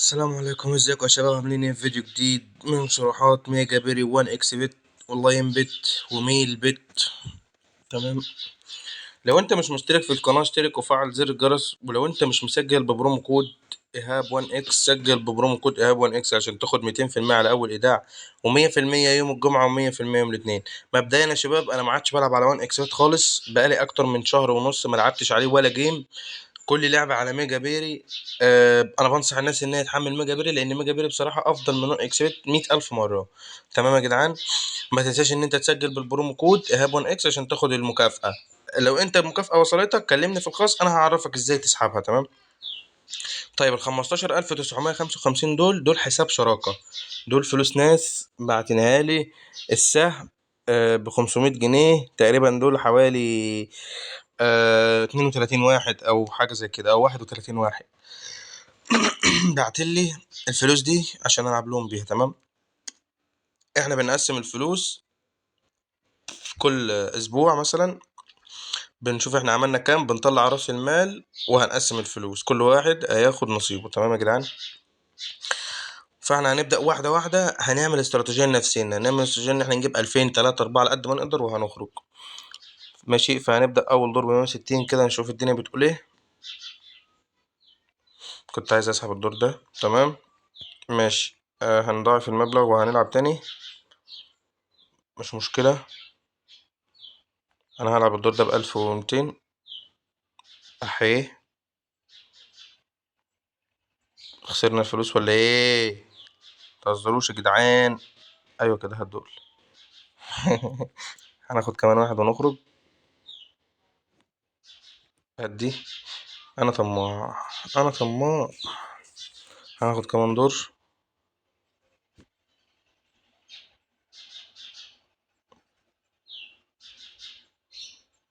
السلام عليكم، ازيكم يا شباب؟ عاملين ايه؟ في فيديو جديد من شروحات ميجا بيري 1 اكس بت ولاين بت وميل بت. تمام، لو انت مش مشترك في القناة اشترك وفعل زر الجرس، ولو انت مش مسجل ب promo code ايهاب 1 اكس سجل ب promo code ايهاب 1 اكس عشان تاخد 200% على اول ايداع، و100% يوم الجمعة و100% يوم الاثنين. مبدئيا يا شباب انا ما عادش بلعب على 1 اكس بت خالص، بقالي اكتر من شهر ونص ما لعبتش عليه ولا game. كل لعبه على ميجا بيري. انا بنصح الناس ان هي تحمل ميجا بيري، لان ميجا بيري بصراحة افضل من 1 اكس بت 100,000 مرة. تمام يا جدعان، ما تنساش ان انت تسجل بال promo code ايهاب 1 اكس عشان تاخد المكافاة. لو انت المكافاة وصلتك كلمني في الخاص، انا هعرفك ازاي تسحبها. تمام. طيب ال 15955 دول حساب شراكة، دول فلوس ناس بعتنها لي. السهم ب 500 جنيه تقريبا، دول حوالي 32 واحد او حاجة زي كده، او 31 واحد بعتلي الفلوس دي عشان العب لهم بيها. تمام، احنا بنقسم الفلوس كل اسبوع، مثلا بنشوف احنا عملنا كام، بنطلع راس المال وهنقسم الفلوس، كل واحد هياخد نصيبه. تمام يا جدعان، فاحنا هنبدأ واحدة واحدة، هنعمل استراتيجية لنفسنا، نعمل استراتيجية ان احنا نجيب 2000 3 4 على قد ما نقدر وهنخرج. ماشي، فهنبدأ اول دور ب 160 كده، نشوف الدنيا بتقول ايه. كنت عايز اسحب الدور ده. تمام ماشي، هنضاعف المبلغ وهنلعب تاني، مش مشكلة. انا هلعب الدور ده بألف ومتين. احيه، خسرنا الفلوس ولا ايه؟ متهزروش يا جدعان. ايوه كده هتدول. هناخد كمان واحد ونخرج. هدي، انا طماع، انا طماع. هناخد كمان دور.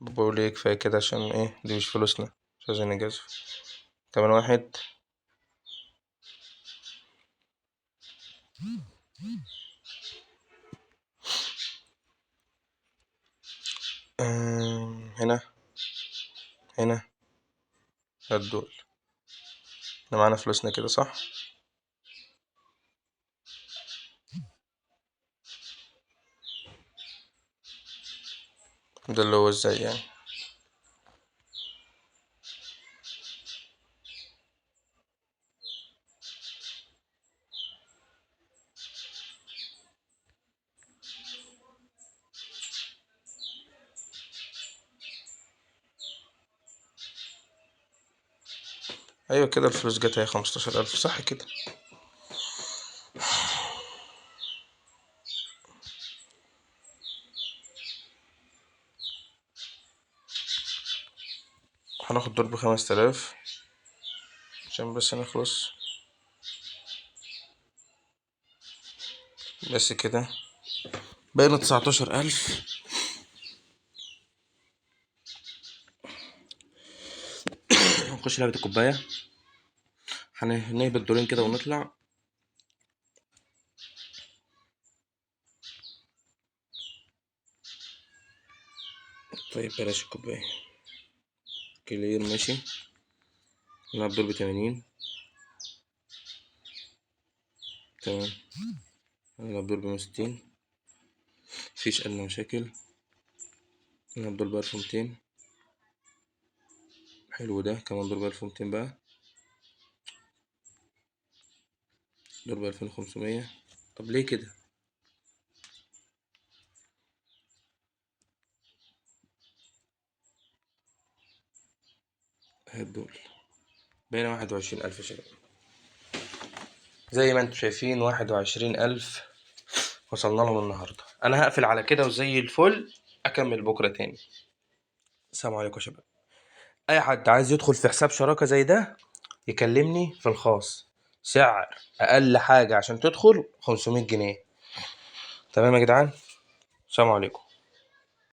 بقول ايه، كفاية كده عشان ايه، دي مش فلوسنا، مش عايزين نجازف. كمان واحد. هنا هنا هتدول. احنا معانا فلوسنا كده صح؟ ده اللي هو ازاي يعني؟ ايوه كده الفلوس جت اهي 15000 صح كده. هناخد دور ب5000 عشان بس نخلص، بس كده بقينا 19000. نخش لعبة الكوباية، هنهبط دورين كده ونطلع. طيب بلاش الكوباية، كلير ماشي. نلعب دور ب80. تمام، نلعب دور ب160، مفيش أدنى مشاكل. نلعب دور ب1200، حلو ده. كمان دور ب1200 بقى، دور ب2500. طب ليه كده؟ هات دول. بقينا 21000 يا شباب، زي ما انتم شايفين 21000 وصلنا لهم النهارده. انا هقفل على كده وزي الفل، اكمل بكره تاني. السلام عليكم يا شباب. اي حد عايز يدخل في حساب شراكة زي ده يكلمني في الخاص. سعر اقل حاجة عشان تدخل 500 جنيه. تمام يا جدعان، السلام عليكم.